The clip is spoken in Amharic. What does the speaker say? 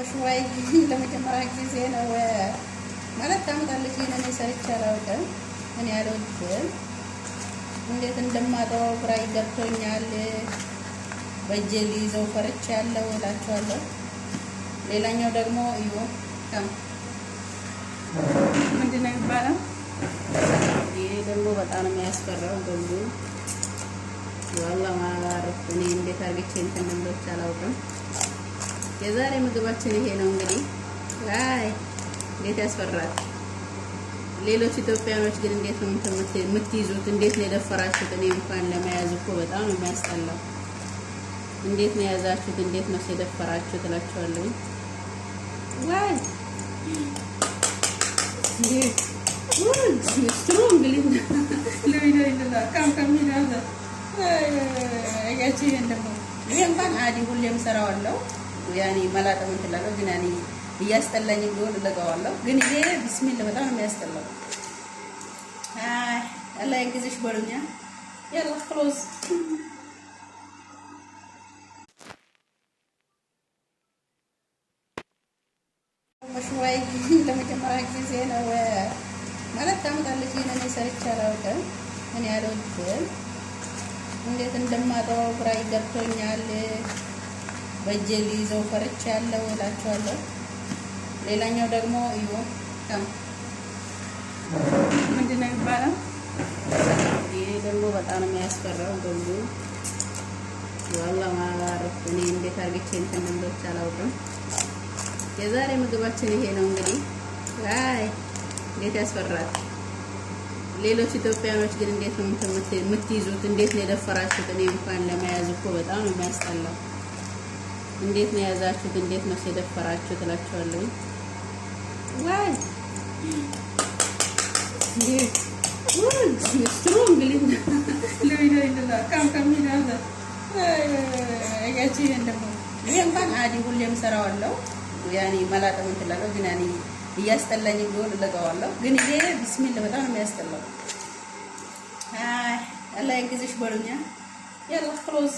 شوي ለመጀመሪያ ጊዜ ነው ማለት ታመጣለች። ይሄን እኔ ሰርቼ አላውቅም። እኔ አልወድም። እንዴት እንደማጠባው ግራ ገብቶኛል። በእጄ ሊይዘው ፈርቻለሁ እላችኋለሁ። ሌላኛው ደግሞ እዩ ምንድን ነው የሚባለው? ይሄ ደግሞ በጣም ነው የሚያስፈራው። ገንቡ والله ما أعرف እኔ እንዴት አድርጌ እንትን እንደምለው አላውቅም። የዛሬ ምግባችን ይሄ ነው እንግዲህ። አይ እንዴት ያስፈራል! ሌሎች ኢትዮጵያኖች ግን እንዴት ነው የምትይዙት? እንዴት ነው የደፈራችሁት? እኔ እንኳን ለመያዝ እኮ በጣም ነው የሚያስጠላው። እንዴት ነው የያዛችሁት? እንዴት ነው የደፈራችሁት? እላችኋለሁ። ዋይ እንዴት strongly ይሄ እንኳን عادي ሁሌም ሰራዋለሁ። ያኔ መላጠም እንትን እላለሁ፣ ግን ያኔ እያስጠላኝም ቢሆን እለቀዋለሁ። ግን ይሄ بسم الله በጣም ነው የሚያስጠላው። አይ አላህ ያግዝሽ በሉኛ። يلا خلاص. شوي ለመጀመሪያ ጊዜ ነው ማለት ታመጣለች። ይሄን እኔ ሰርቼ አላውቅም። እኔ አልወድም። እንዴት እንደማጠባው ግራ ገብቶኛል። በእጄ ሊይዘው ፈርቻለሁ እላችኋለሁ። ሌላኛው ደግሞ እዩ ምንድን ነው የሚባለው? ይሄ ደግሞ በጣም ነው የሚያስፈራው። ገንቡ والله ما أعرف እኔ እንዴት አድርጌ እንትን እንደምለው አላውቅም። የዛሬ ምግባችን ይሄ ነው እንግዲህ። አይ እንዴት ያስፈራል! ሌሎች ኢትዮጵያኖች ግን እንዴት ነው የምትይዙት? እንዴት ነው የደፈራችሁት? እኔ እንኳን ለመያዝ እኮ በጣም ነው የሚያስጠላው። እንዴት ነው የያዛችሁት? እንዴት ነው የደፈራችሁት? እላችኋለሁ። ዋይ እንዴት strongly ከም ይሄ እንኳን عادي ሁሌም ሰራዋለሁ። ያኔ መላጠም እንትን እላለሁ፣ ግን ያኔ እያስጠላኝም ቢሆን እለቀዋለሁ። ግን ይሄ بسم الله በጣም ነው የሚያስጠላው። አይ አላህ ያግዝሽ በሉኛ። يلا خلاص.